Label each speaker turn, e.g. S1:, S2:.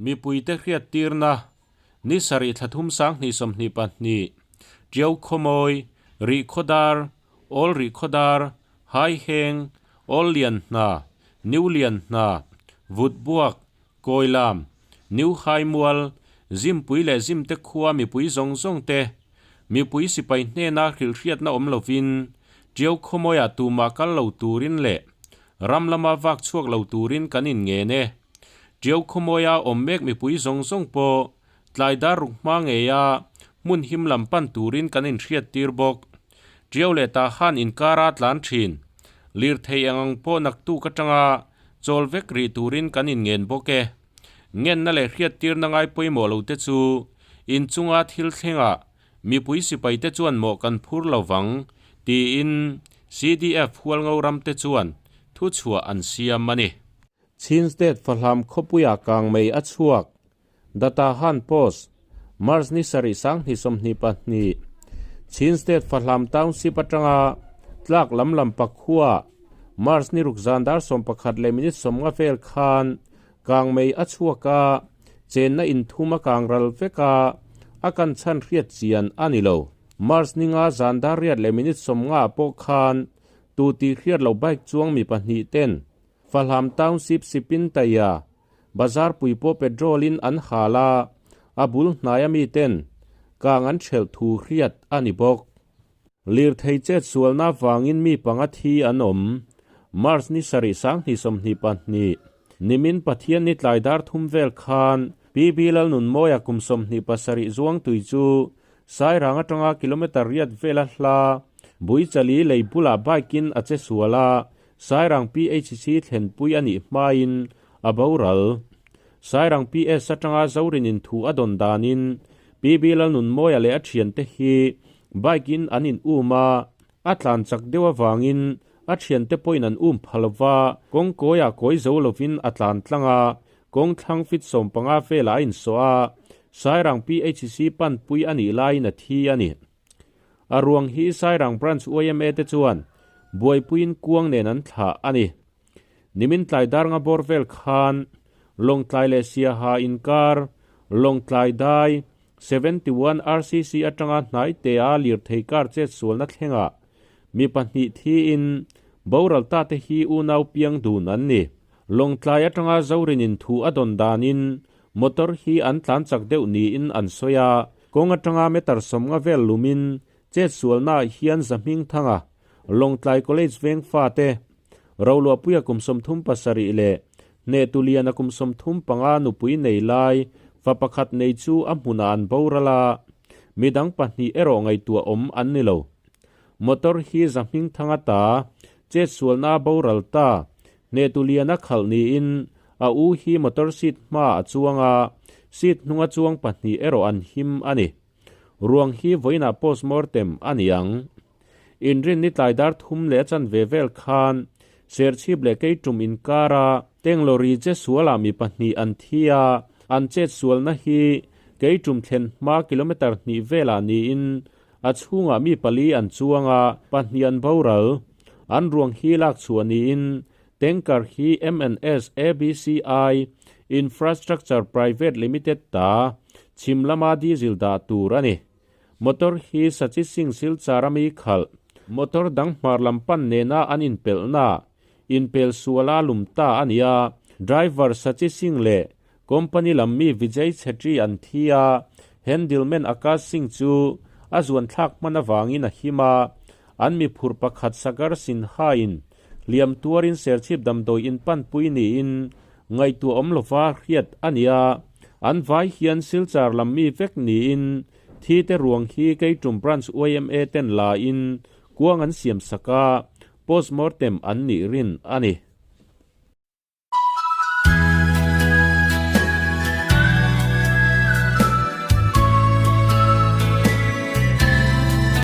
S1: Mipuite hriattirna, Ni sarih thla thum 2022, Tiau Khawmawi, Rih Khawdar, Awl Rih Khawdar, Hai Heng, Awl Lian Hna, New Lian Hna, Vut Buak, Kawilam, New Hai Mual, Zimpui leh Zimte khua mipui zawng zawng te, mipui sipai hnena hrilhhriatna awm lovin Tiau Khawmawiah tumah kal lo turin leh ram lama vak chhuak lo turin kan inngen e. Tiau Khawmawia awm mek mipui zawng zawng pawh tlai dar ruk hma ngeia hmun him lam pan turin kan inhriattir bawk. Tiau leh Tahan inkara tlan thin. Lirthei eng ang pawh naktuk atanga chawl vek rih turin kan inngen bawk e. Ngenna leh hriattirna ngai pawimawh lo te chu inchunga thil thlengah mipui sipaite chuan mawh kan phur lo vang tiin CDF Hualngo ramte chuan thuchhuah an siam a ni. Chin State Fahlam khawpuia kangmei a chhuak, Datahan Post, March ni sarih 2022. Chin State Fahlam Township atanga tlak lam lam pakhua March ni ruk zan dar 11 leh minute 50 vel khan kangmei a chhuak a, chenna inthum a kang ral vek a, a kan chhan hriat chian a ni lo. March ni nga zan dar riat leh minute 50 pawh khan tu tih hriat lo bike chuang mi pahnih ten Fahlam Township Sipintaya bazar pui pawh petrol in an hal a, a bul hnaia miten kang an ṭhelh thu hriat a ni bawk. Lirthei chet sualna vangin mi panga thi an awm. March ni sarih 2022, nimin Pathian ni tlai dar thum vel khan PB Lalnunmawia kum 27 zuang tui chu Sairang atanga kilometre riat vela hla Buichali lei bulah bike in a che sual a, Sairang PHC thlenpui a nih hmain a boral. Sairang PS atanga Zorinin thu a dawn danin PB Lalnunmawia leh a thiante hi bike in an in um a, a tlan chak deuh avangin a thiante pawhin an um pha lova, kawng kawiah kawi zo lovin a tlan tlang a, kawng thlang fit 15 velah a insawh a, Sairang PHC panpui a nih laiin a thi a ni. A ruang hi Sairang Branch yma te chuan buaipuiin kuang nen an thlah a ni. Nimin tlai dar nga bawr vel khan Lawngtlai leh Siaha inkar Lawngtlai dai 71 RCC atanga hnai tea lirthei kar chet sualna thlengah mi pahnih thiin boral ta te hi unau piang dun an ni. Lawngtlai atanga Zorinin thu a dawn danin motor hi an tlan chak deuh niin an sawi a, kawng atanga meter 50 vel lumin chet sualnaah hian Zahming Thanga, Lawngtlai College veng fate, Roluahpuia kum 37 leh Hnehtuliana kum 35 nupui nei lai fa pakhat nei chu a hmunah an boral a, midang pahnih erawh ngaihtuah awm an ni lo. Motor hi Zahming Thanga ta, chet sualna boral ta, Hnehtuliana khalh niin a u hi motor seat hma a chuang a, seat hnunga chuang pahnih erawh an him a ni. Ruang hi vawiinah postmortem a ni ang. Inrin ni tlai dar thum leh a chanve vel khan Serchhip leh Keitum inkara Tenglawri che sualah mi pahnih an thi a, an chet sualna hi Keitum thlen hma kilometre hnih velah niin a chhungah mi pali an chuang a, pahnih an boral. An ruang hi lak chhuah niin Tanker hi MNS ABCI Infrastructure Private Limited ta chhim lama diesel dah tur a ni. Motor hi Sachi Singh Silchar ami khalh. Motor dang hmar lam pan nena an inpelhna inpel suala lum ta a ni a, driver Sachi Singh leh company lam mi Vijay Chhetri an thi a, handleman Akash Singh chu a zuan thlak hman avangin a him a, an mi phurh pakhat Sagar Sinha in hliam tuarin Serchhip damdawi in panpui niin ngaihtuah awm lova hriat a ni a, an vai hian Silchar lam mi vek niin thi te ruang hi Keitum Branch yma ten la in kuang an siam sak a, postmortem an nih rin a ni.